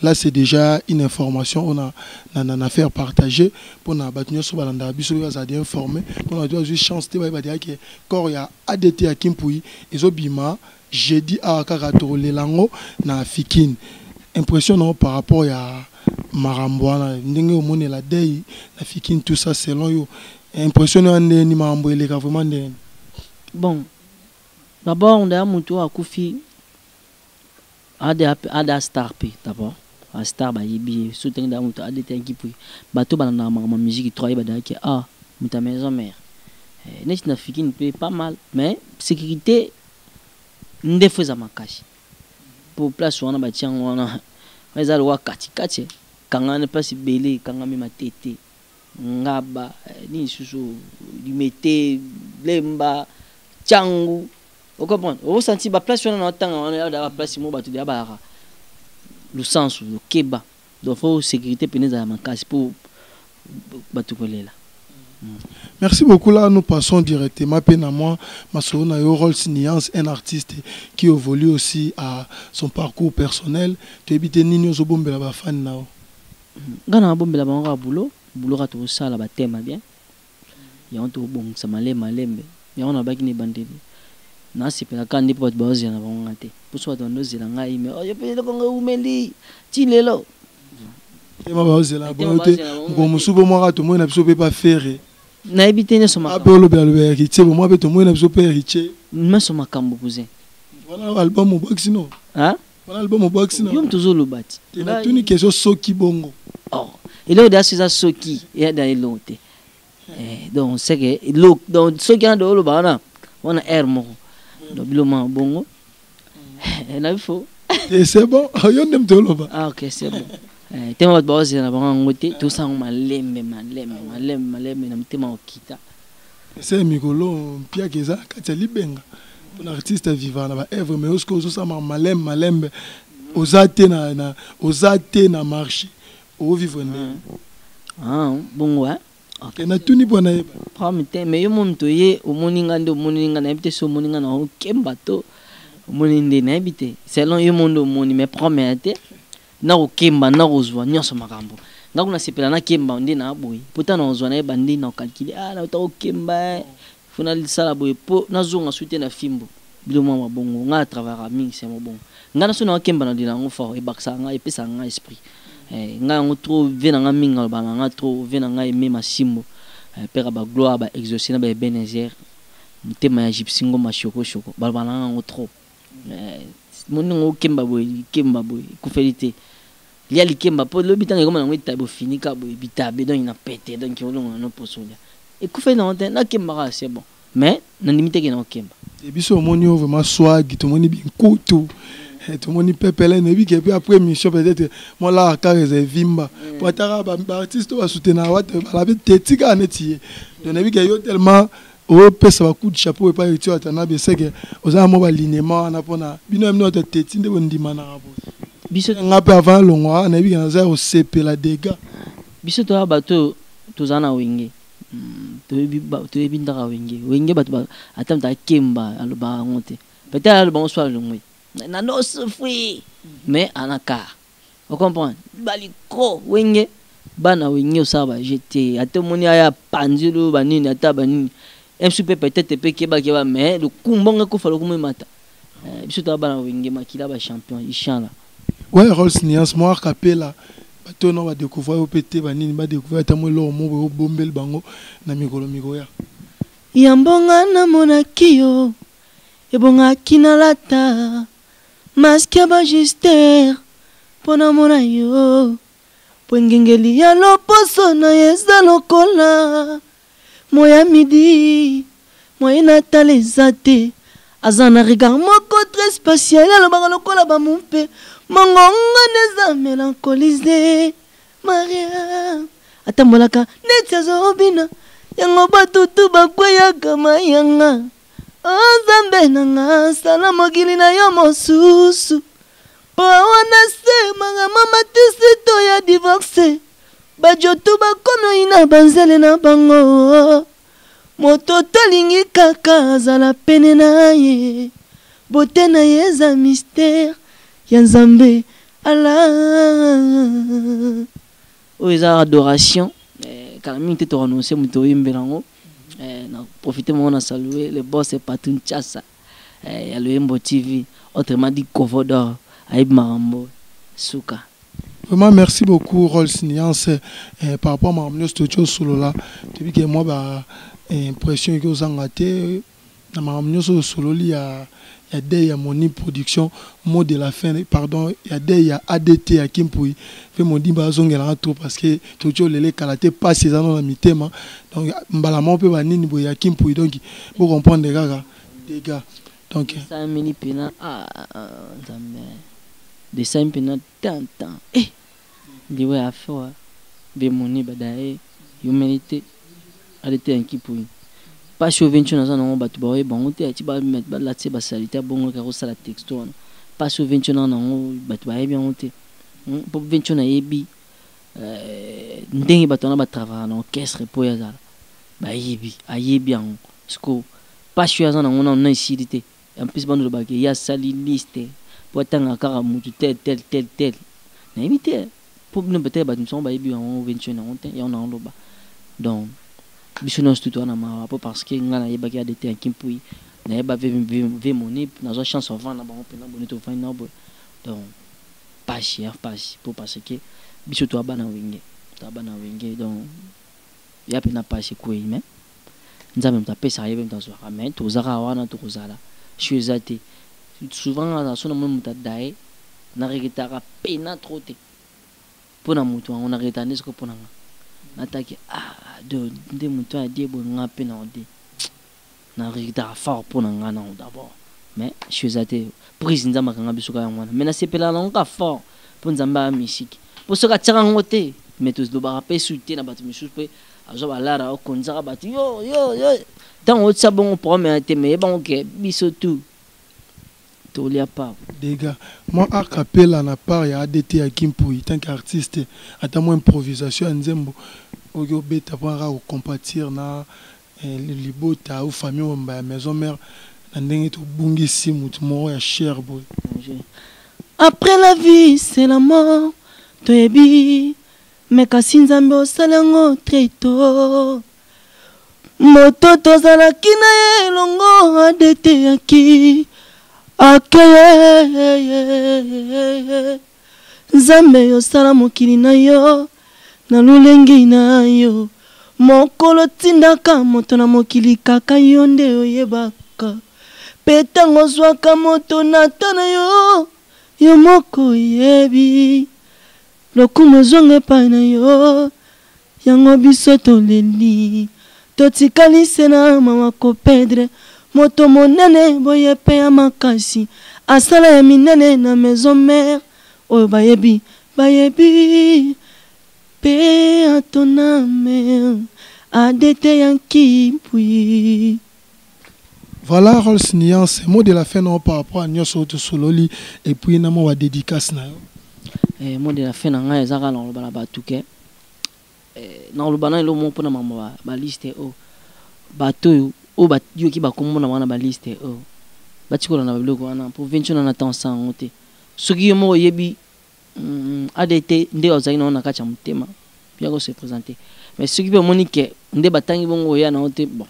là, c'est déjà une information on a, na, na, faire partager pour na bato nyonso balanda biso bazali informé pour na une chance te bayeba que corps ya ADT ya Kimpui ezobima jeudi awa kaka, tokolela yango na Fikine. Impression nango par rapport ya makambo wana, ndenge omonela deuil na Fikine, tout ça, selon yo, impression wana ndenge ni makambo eleka vraiment ndenge? Bon, d'abord ndaya motu oyo akufi ada star mpe d'abord a star, bayebi ye so ndenge daya moto ADT Kimpui. Bato balandaka makambo ya musique trop, ayeba dayaki ah moto ya Maison Mère. Neti na Fikine mpe pas mal, mais sécurité nde fo eza makasi, po place wana batia yango wana eza lokwa katikati, kangana place ebele ekangami, Matete, Ngaba, nini susu, Limete, Lemba, Tiangu, ocomprendre, osanti baplace wana na otanga wana ya baplace mo bato deya bayaka lusansu lokeba. Donc faut sécurité pene ezala makasi mpo bato kolela. Merci beaucoup. Là, nous passons directement à moi, Masolo Nayo, Rolls Niance, un artiste qui évolue aussi à son parcours personnel. Tu habites nini ozobombela ba fan nao? Nga na bombela bango kaka boulot, boulot kaka tokosala batema bien yango, tokobongisa malembe malembe yango. Nabaki na ebandeli, nasepelaka nde mpo bato baozela na bango nga te, mposo bato bandozela ngai, mais oyo mpe eloko ngo eumeli ti lelo. Tema baozela bango te, mokolo mosusu mpo mwaka tomoi na biso mpe bafere. Nayebi te nyonso. Ape olobela lobela Héritier, bomwa mpe tomoi na biso mpe Héritier. Nyonso makambo, cousin. Wana album obwakisi no? Wana album obwakisi no? Yo moto ozoloba ti. Te, natuni question, soki bongo. Oh, eloko deya so eza soki eya da eloko te. Donc c'est que eloko, donc soki wana oloba wana wana aire moko, donc biloko bongo na bifo. Et c'est bon, yo nde moto oloba. Ah ok, c'est bon. Tema bato baozela na bango yango te, tosala yango malembe malembe malembe malembe na motema okita. Ese mikolo mpiaka eza na kati ya libenga mpona artiste avivaka na baœuvre, mais osoki ozosala malembe malembe, oza te na oza te na marché, ovivre ndenge? Ah, bongo. Te, natuni mpo nayeba. Problème te, mais yo mo moto ye omoni nga nde omoni nga, nayebi te so omoni nga na okemba to omoni nde, nayebi te, selon yo mo nde omoni, mais problème ya te. Nakokemba, nakozwa nyonso makambo. Nga kuna sepela nakemba nde na boye. Pota na kozwa nayeba nde na calculer. Ah, na kokemba. Eh. Faut nasala boye po nazonga su te na fimbo. Bilo mwa mabongo. Nga na travaillera mingi c'est mabongo. Nga na so na kemba na lela yango fort ebakisaka nga epesaka nga esprit. Eh, nga yango trop ve na nga mingi aloba na nga trop ve na nga aimé masimbo. Eh, père ba gloire ba exaucé na ba Ebenezer. Motema ya gypsy ngoma shoko shoko. Baloba na nga yango trop. Eh, moninga okemba boye likemba boye ekufeli te lia likemba mpo lobi ntango ekoma nango etabe ofinika boye bitabe donc na pete donc olongola no poso olia ekufeli nango te nakembaka c'est bon mais nandimi te ke na okemba. E biso omoni oyo vraiment swag, tomoni binkutu, eh, tomoni pepele, nayebi ke mpe après émission peut-être mwa lara kaka eza evimba po ataka baartiste oyo basoutenaka wate balabi te tika neti ye. Donc nayebi ke yo tellement opesa ba coup de chapeau epai Héritier Watanabe, seke oza na mwa balinema wana mpona bino ya bino bato ya teti nde bondimanaka boye. Biso nga mpe avant alongwa nayebi ke naza ya kosepela dega. Biso toya bato oyo toza na wenge. Toyebi ndaka wenge wenge bato ata moto akemba alobaka yango te, peut-être aloba yango so alongwe nano souffrir mais ana car ocomprendre baliko wenge bana wenge osala baje te ata omoni aya panzelo banini ata banini msu mpe peut-être mpe kebakeba mais lokumbongo ekufa lokumu emata. Eh, biso toya bana wenge makila ba champion ishan la. Ouais, Rolls Niance, moi capella bato oyo badécouvrir yo mpe te banini badécouvrir ata mwa eloko moko boye obombeli bango na mikolo mikoya. Yambonga namonaki yo ebongaki nalata maske ya bajuster mpo namona yo po engengeli ya loposo na ye eza lokola moya midi moye natala eza te aza na regard moko très spatial alobaka lokola bamumpe mongongo nde eza mélancolise maria atambolaka neti azobina yango batutu bakweyaka mayanga o nzambe na nga sala mokili na yo mosusu po wana se makambo matisi to ya divorce bajotu bakomi oyina banzele na bango moto tolingi kaka azala pene na ye bote na ye eza mystère ya nzambe ala oyo eza adoration. Eh, kala mingi te toannonce moto oyembela yango. Eh, na profite moko na saluer le boss Patun Chassa, eh, ya Loyembo TV, autrement dit Kovo d'or, ayebi makambo suka. Vraiment merci beaucoup Rolls Niance, eh, par rapport à makambo nyonso totie osolola toyebi ke mwa ba impression eki ozanga te na makambo nyonso osololi ya ya deuil ya Moni production mot de la fin, pardon, ya deuil ya ADT ya Kimpui mpe Modimba azongelanga trop parce que totie olele kala te pasi eza no na mitema. Donc mbala moko mpe banini boye ya Kimpui, donc bocomprendre kaka dégâts donc esameli mpena ah, nzambe desami mpena tan tan eh liwa ya foa be moni badaye yomeli te ADT ya Nkipui pasi oyo venture naza nango bato baoyeba yango te ati balatise basalite bongo kaka kosala texto wana pasi oyo venture naza nango bato bayebi yango te mpo venture nayebi ndenge bato wana batravaka na orchestre mpo oyo azala bayebi ayebi yango siko pasi oyo aza nango nano na esili te. En plus bando lobaka ye asali liste mpo atanga kaka motu tel tel tel tel nayebi te mpo bino peut-être bato mosusu bayebi yango venture nango te yango nango loba. Donc biso nyonso tutu wana mawa mpo parce que ngai nayebaki ADT ya Kimpui nayeba ve moni nazwa chance ovanda na bango mpena boni tovandi na boye. Donc pasi ya pasi mpo parce que biso toya bana wenge toya bana wenge donc ya mpena pasi ekwei mais nzambe moto apesaka ye mpe moto azwaka mais tozaka wana tokozala sio eza te. Souvent nga so namoni moto adaye nareketaka pena trop te mpo na moto yango nareketaka nde siko mpo na nga nataki ah de nde moto adie boye nga mpe na ode nareketaka fort mpo na nga nango d'abord mais sio eza te prise nzambe akanga biso kaka yango wana mais nasepelaka nango kaka fort mpo nzambe aya misiki mpo soki atiaka yango te mais tolobaka mpe su te na bato misusu mpe azwa balara okonzaka bato yo yo yo ntango otia bongo problème ya te mais yebango ke biso tu tolia pa. Dégâts moi a capella na part ya ADT ya Kimpui tant qu'artiste ata moi improvisation ya nzembo oyo obeta mpo kaka kocompatir na libota ou famille omba ya maison mère na ndenge tobungisi motu moko ya cher boye. Après la vie, c'est la mort. Toyebi, mais kasi Nzambe osala yango très tôt. Moto tozalaki na ye elongo adeteyaki akeye. Nzambe osala mokili na yo na lolenge na yo. Mokolo tindaka moto na mokili kaka yo nde oyebaka. Pe tango ozwaka moto na ta na yo, yo moko oyebi. Lokumu ezonga epai na yo, yango biso toleli. Totikali se na mawa kopedre moto monene boye pe ya makasi asala ya minene na maison mère oyo bayebi bayebi pe atoname adete ya nkipui. Voilà Rolls Nuance, mot de la fin non par rapport à nyonso tosololi et puis na mwa dédicace na yo. Eh, mot de la fin na ngai ezaka na koloba na bato ke eh, na koloba na eloko moko mpona mambo ba liste oyo bato oyo oyo bayoki bakombo na bango na ba liste oyo batikola na biloko wana mpo venture na na temps yango te. Soki yo moko oyebi ADT nde ozalaki nango na kati ya motema ya ko se présenter, mais soki mpe omoni ke nde batangi bongo oya nango te, bon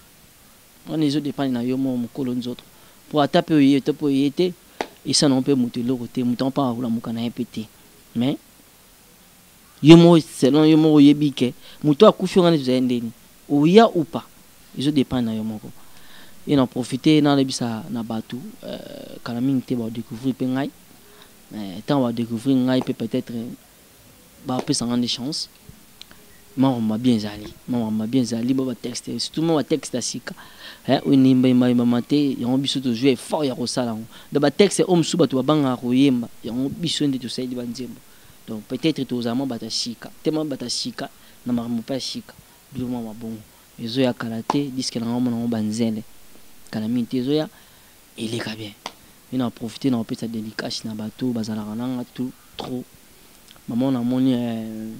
wana ezo dépendre na yo moko mokolo nzoto, po ata mpe oye to mpe oye te, esa nango mpe moto eloko te, moto yango mpe akolamuka na ye mpe te. Mais yo moko, selon yo moko oyebi ke moto akufi wana tozali ndeni oya ou pas, ezo dépendre na yo moko. E na profiter nalebisa na bato kala mingi te badécouvrir mpe ngai. Ntango badécouvrir ngai mpe peut-être bapesanga nde chance, makambo bien ezali, makambo bien ezali, ba batexte, surtout ma batexte ya sika oyo nayembayembayembama te, yango biso tozwi effort ya kosala yango. Donc batexte oyo mosusu bato babangaka koyemba, yango biso nde tosaleli banzembo. Donc peut-être tozala mwa bato ya sika te, mwa bato ya sika na makambo mpe ya sika, biloko mwa mabongo ezoya kala te. Disque na ngai mona yango banzele kala mingi te, ezoya eleka bien. E na profite na kopesa dédicace na bato bazalaka nanga tout trop. Mama namoni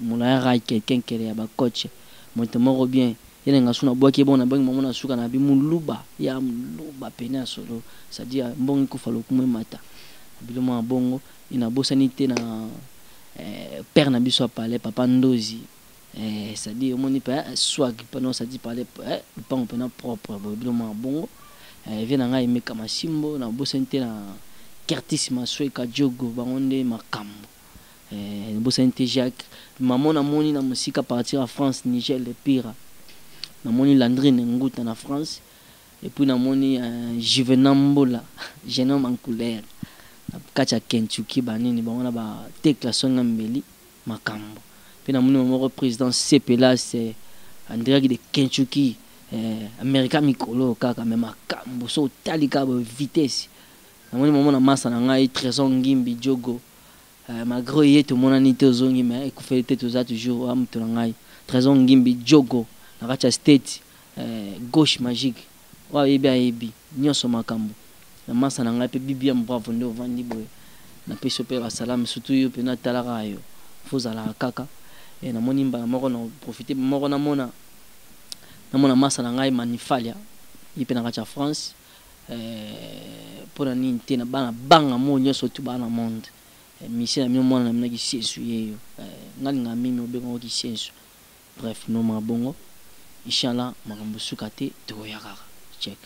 molaya rai quelqu'un kele ya bacoach moto moko bien ye na nga su nabwaki ye bongo, nabwaki mama na suka na bi moluba ya moluba pene ya solo, c'est-à-dire mbongo ekufa lokumu emata bilo mwa bongo. E nabosani te na père na biso ya palais, papa Ndozi, c'est-à-dire omoni mpe swag mpena, c'est-à-dire palais lupango mpena propre boye, bilo mwa bongo. Vie na ngai Emeka Masimbo, nabosani te na Curtis Masweka Diogo, bango nde makambo. Nabosani te Jacques mamo, namoni na mosika partir ya France, Niger le Pira, namoni Landrine Nguta na France, et puis namoni Juvenal Mbola, jeune homme en couleur na kati ya Kentucky, banini bango na batekla songa mbeli makambo. Mpe namoni moko président Sepelas Andrea de Kentucky, Amerika mikolo kaka me makambo so otali kaka boye vitesse. Namoni mamo na masa na ngai Trésor Ngimbi Diogo, malgré ye tomonani te, ozongi me ekufeli te, toza toujours wa moto na ngai Trésor Ngimbi Diogo na kati ya State, gauche magique oyo ayebi ayebi nyonso makambo na masa na ngai. Mpe Bibiam Bravo nde ovandi boye, napesi yo mpe basalame, surtout yo mpe natalaka yo fo ozalaka kaka. Namoni mbala moko na profite moko namona masa na ngai Manifalia, ye mpe na kati ya France. Mpona nini te na bana banga mo nyonso tu baa na monde misie na bino, mwana na bino kisensu ye yo nga lingaka mimi obengango kisensu. Bref, noma bongo, inchallah makambo suka te, tokoya kaka check.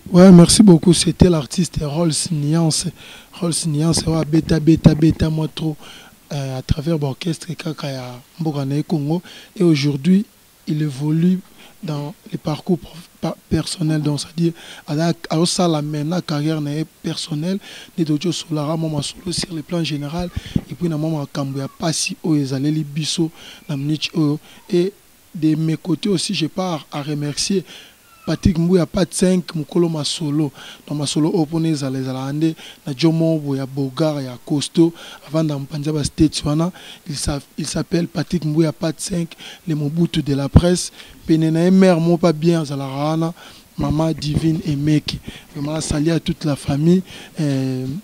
Ouais, merci beaucoup. C'était l'artiste Rolls Nuance. Rolls Nuance, ouais, beta, beta, beta, moi trop, à travers l'orchestre kaka ya mboka na Congo. Et aujourd'hui, il évolue dans les parcours personnels. Donc, c'est-à-dire, à ça, la maintenant, carrière personnelle, de Dojo Solara, moi, solo sur le plan général, et puis, na moi, makambo ya pasi, oyo ezaleli biso, na minute oyo. Et de mes côtés aussi, je pars à remercier Patrick Mbuya Pat 5 mokolo masolo na masolo oyo mpona ezala ezalaka nde na jomo boya bogar ya costaud avanda mopanzi ya bastates wana. Il s'appelle Patrick Mbuya Pat 5, le Mobutu de la presse. Pene na ye mare mo pas bien azalaka wana, Maman Divine Emeke. Vraiment, salut à toute la famille.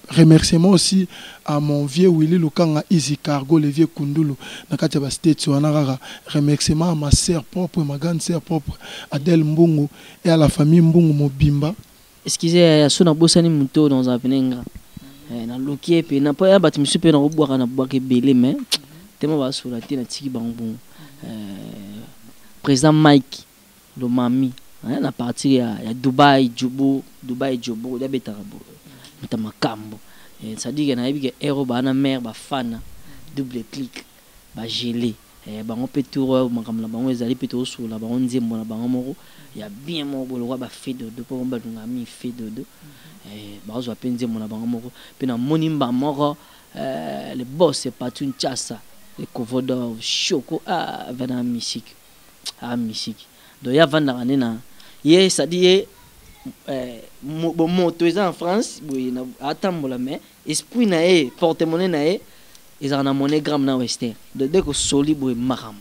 Remerciements aussi à mon vieux Willy Lukanga Easy Cargo, le vieux Kundulu, na kati ya ba States wana kaka. Remerciements à ma sœur propre, ma grande sœur propre, Adèle Mbungu, et à la famille Mbungu Mobimba. Excusez, so na bosani moto dans un penenga. Naluki ye mpe mpo ya bato misusu mpe nakobwaka na bwaka ebele, mais tema basola te, natiki bango bongo. Président Mike Lomami na partir ya Dubai, Jobo, Dubai, Jobo abetaka moto makambo. C'est-à-dire que nayebi ke ero baa na mare bafana double clic bagele bango mpe tour oyo makambo na bango ezali mpe tozosola bango nzembo na bango moko ya bien moko boye lokwa bafe dodo, mpo bango balingaka mingi fe dodo. Bazwa mpe nzembo na bango moko mpe namoni mba moko, le boss Patu Nchasa, le Covodor Choco. Ah, avanda na musique, ah, musique. Donc ye avandaka nde na ye, c'est-à-dire ye bomoto eza en France boye, atambola, mais esprit na ye, porte-monnaie na ye ezalaka na MoneyGram na Western. Donc dès kosoli boye, makambo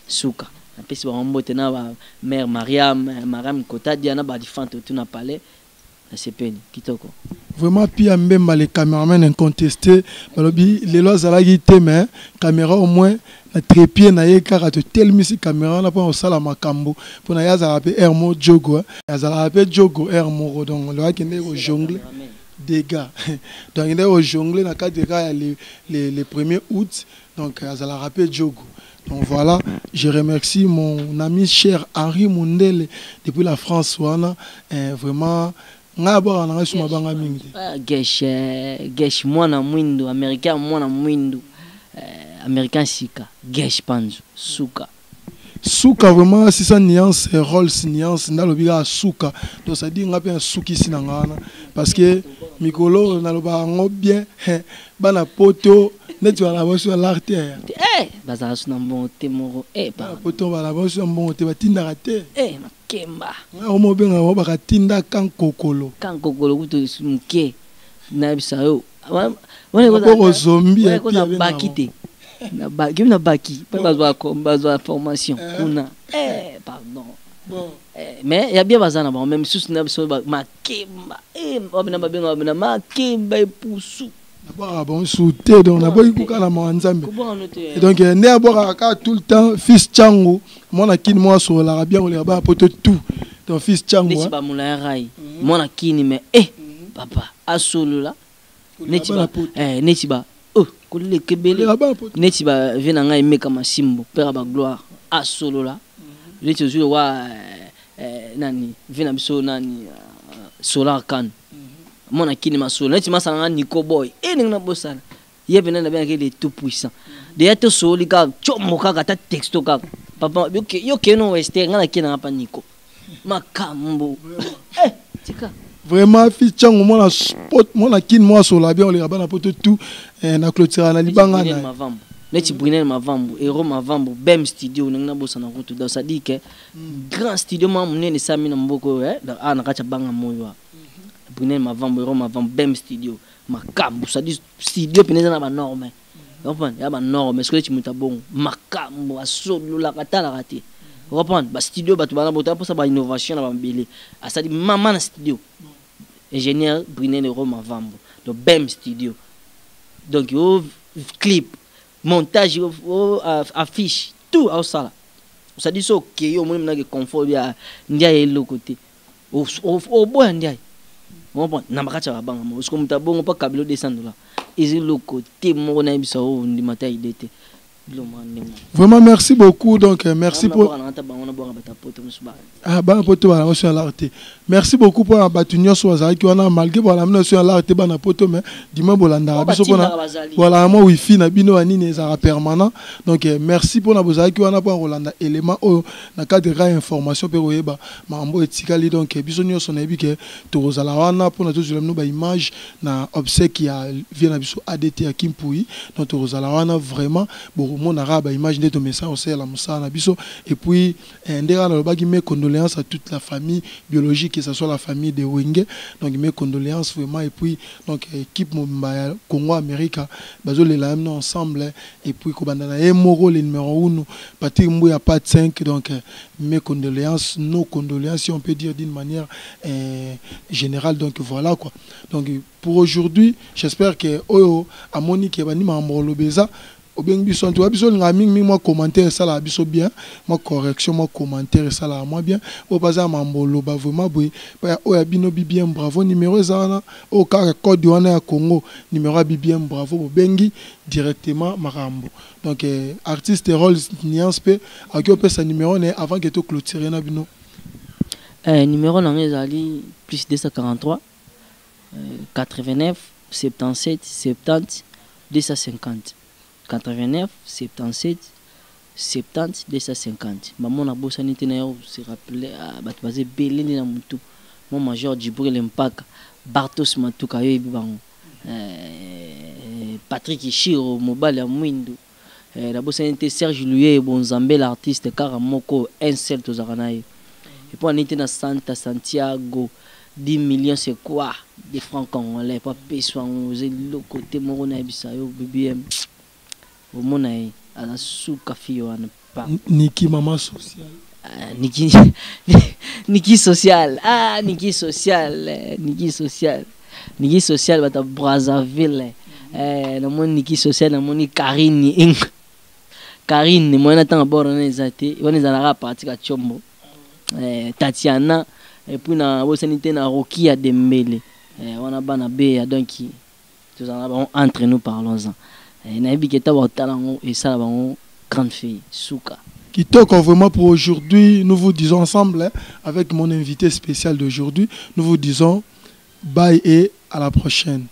suka. Napesi bango mbote na bamare Mariam, Mariam Kotadia na badifante otu na palais. Nasepeli kitoko. Vraiment, Pia Mbemba, le cameraman incontesté, balobi lelo azalaki te, mais caméra au moins na trépied na ye kaka, totelemisi caméra wana mpona kosala makambo mpona ye. Azalaka mpe aire mo jogo, azalaka mpe jogo aire moko. Donc lelo akende kojongle dégâts, donc akende kojongle na cadre kaka ya le 1er août. Donc azalaka mpe jogo. Donc voilà, je remercie mon ami cher Henri Mundele depuis la France wana. Vraiment, ngai abwaka na ngai suma banga mingi te. Gesh, Gesh mwana mwindu américain, mwana mwindu américain sika, Gesh Panzu suka. Suka vraiment, 600 nuance, Rolls nuance, ndalobi kaka suka. Donc ça dit nga mpe nasukisi na nga wana, parce que mikolo naloba yango bien, bana Poto neti bana boso ya lar te. Bazala so na mbongo te moko. Bana Poto bana boso ya mbongo te, batindaka te. Makemba. Omo obenga bango bakatinda kankokolo. Kankokolo kutu moke, nayebisa yo. Maboko zombi. Baki te, kimi na baki mpe bazwa formation kuna. Pardon, mais ya bien baza na bango, mais misusu na biso makemba wabina babenga wabina makemba epusu. Nabwakaka bango su te, donc naboyi kuka na mawa Nzambe. Donc nde abwakaka kaka tout le temps fils Chango, mwana Kini moko asololaka bien koleka bana Poto tout. Donc fils Chango neti bamula ya rai, mwana Kini, mais eh papa asolola neti ba oh koleka ebele, neti ba vie na ngai Emeka Masimbo, père bagloire, asolola neti ozwi lokwa nani, vie na biso nani, Solar Kan, mwana Kini masolo neti masala nga Nico Boy e ndenge nabosana ye mpena, nabengaki le tout puissant. Deya tosoli kaka tshombo kaka, ata texto kaka, papa yo keno wester, nga nakei nanga pa Nico makambo tika. Vraiment, fils Chango, mwana sport, mwana Kini mwa asola bien oleka bana Poto tout. Na clôture na libanga na neti Brunel Mavambu, Hero Mavambu, Bem Studio, ndenge nabosana kutu. Donc ça dit que grand studio mwa monene esami na mboka oyo awa na kati ya banga moyo wa Brunel Mavambu, Hero Mavambu, Bem Studio, makambo. Ça dit studio pene eza na banorme, comprendre, ya banorme. Soki neti moto abongo makambo asololaka, atalaka te, comprendre, bastudio bato bana bota mposa bainnovation na bamabele. Asali mama na studio, ingénieur Brunel Hero Mavambu, donc Bem Studio, donc o clip, montage, o affiche, tout aosala. C'est-à-dire so okei, omoni minake confort ya ndiaye, eloko te oboya ndiaye, comprendre, na bakati ya babanga moko. Soki moto abongo mpo akabela 200 $, eza eloko te moko nayebisa oyo ndima te aide te. Vraiment, merci beaucoup. Donc, merci pour. Ah, bana Poto bana oso ya lar te. Merci beaucoup pour bato nyonso bazalaki wana, malgré bana bino oso ya lar te, bana Poto, mais dima bolandaka biso mpona voilà mwa wifi na bino ya nini ezalaka permanent. Donc merci mpona bozalaki wana mpona kolanda élément oyo na cadre ya information mpe koyeba makambo etikali. Donc biso nyonso nayebi ke tokozala wana mpona tozwela bino baimage na obsèque ya vie na biso ADT ya Kimpui. Donc tokozala wana vraiment, bokomonaka baimage nde tomesa kosalela mosala na biso. Et puis nde kaka nalobaki, mes condoléances à toute la famille biologique, que ce soit la famille de Wenge. Donc mes condoléances vraiment. Et puis donc équipe mobimba ya Congo America bazolela ye ensemble, et puis kobanda na ye moko le numéro 1, Patrick Mbuya Pat 5. Donc mes condoléances, nos condoléances, si on peut dire d'une manière générale. Donc voilà quoi. Donc pour aujourd'hui, j'espère que oyo amoni ke bandi makambo koloba eza. Obengi biso, en tout cas biso olingaka mingimingi mwa commentaire, esalaka biso bien. Mwa correction, mwa commentaire esalaka mwa bien. Oyo baza mambo oloba vraiment boye oyo ya bino BBM Bravo, numéro eza wana, oyo kaka code wana ya Congo, numéro ya BBM Bravo, bobengi directement makambo. Donc artiste Rolls Nuance mpe akoki opesa numéro na ye avant ke toclôturer na bino. Numéro na ngai ezali plus 243 89 77 70 250, 89 77 70 250. Bamona bosani te na yo se rappeler bato baza ebele nde na motu. Mo major Djibril Mpaka, Bartos Matuka, yo yebi bango, Patrick Ishiro, mobali ya mwindu, nabosani te Serge Luye Bonzambe, l'artiste kaka moko, un seul tozalaka na ye. Et puis ani te na Santa Santiago, 10 millions, c'est quoi, des francs congolais, po apeswa yango oza eloko te. Moko nayebisa yo, BBM, omona ye aza suka, fille wana pa. Niki mama social. Ah, Niki, Niki social, ah, Niki social, Niki social, Niki social, bato ya Brazzaville, namoni Niki social, namoni Karine Ing Karine moyena ntango bord wana eza te, wana ezalaka parti Katiombo, Tatiana. Et puis na bosani te na Roki ya Dembele, wana bana beya. Donc tozala na bango entre nous, parlons-en. Nayebi ke ntango batala yango esala bango grande fille suka. Kitoko vraiment pour aujourd'hui. Nous vous disons ensemble, hein, avec mon invité spécial d'aujourd'hui, nous vous disons bye et à la prochaine.